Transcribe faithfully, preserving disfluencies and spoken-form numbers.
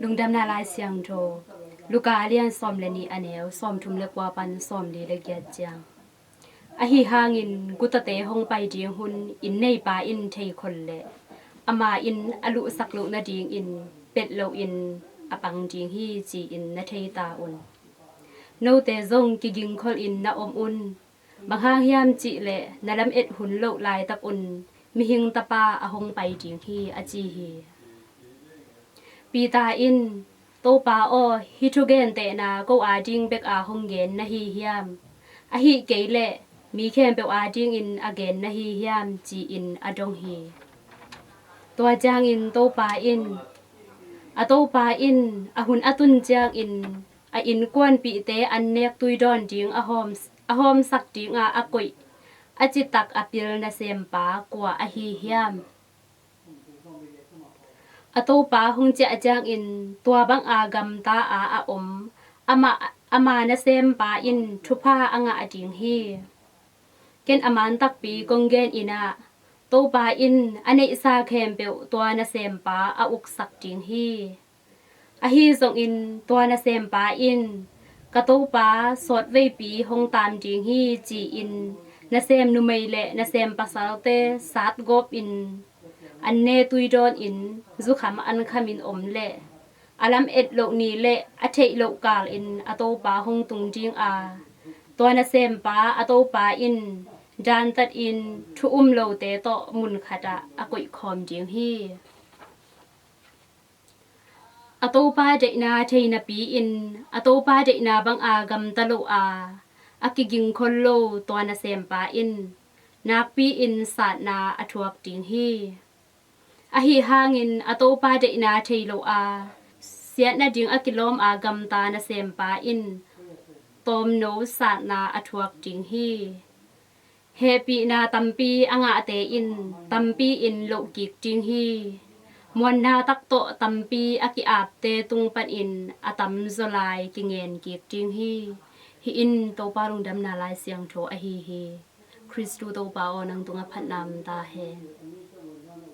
Lungdamna Lai Siangtho, Luka a lian sawm le nih, a neu sawmthum le kua pan sawmli le giat ciang. Ahi hangin gutate hong pai ding hun inn neipa in thei khol leh, ama in a luhsak loh nadingin pet loin a pang ding hi, ci-in na thei ta un. Note zong kigingkholin na om un. Bang hang hiam cih leh na lamet hun loh laitak un mihing tapa a hong pai ding hi, a ci hi. Peter in, Topa aw, hih thugentehna ko ading bek a hong gen na hi hiam? Ahih kei leh mi khempeuh adingin a gen na hi hiam? Ci-in a dong hi. Tua ciangin Topa in, a Topa in a hun a tun ciangin a innkuanpihte an nek tuidawn ding a hawm, a hawmsak dinga a koih, a citak a pil nasempa kua ahi hiam? A topa hong ciah ciangin tua banga gamta a a om ama, ama nasempa in thupha a ngah ding hi. Ken a man takpi kong gen in ah, Topa in a neihsa khempeuh tua nasempa a uksak ding hi. Ahi zongin tua nasempa in, ka topa sawtveipi hong taam ding hi, ci-in nasem numei le nasem pasalte satgawpin an ne tuidawnin zukham an khamin om leh a lamet loh ni le a theih loh kalin a topa hong tung dinga, tua nasempa a topa in dantatin thu um lote tawh mun khatah a koihkhawm ding hi. A topa deihna thei napi-in a topa deihna banga gamta lo a, a kigingkhol lo tua nasempa in nakpi-in satna a thuak ding hi. Ahi hangin a topa deihna thei lo a, siat nading a kilawm a gamta nasempa in tawmno satna a thuak ding hi. Hehpihna tampi a ngahte in tampi-in loh kik ding hi. Muanna tak tawh tampi a ki-apte tung panin a tamzaw lai kingen kik ding hi. Hih in Topa Lungdamna Lai Siangtho ahi hi. Khristu Topa aw, nang tungah phatna om ta hen.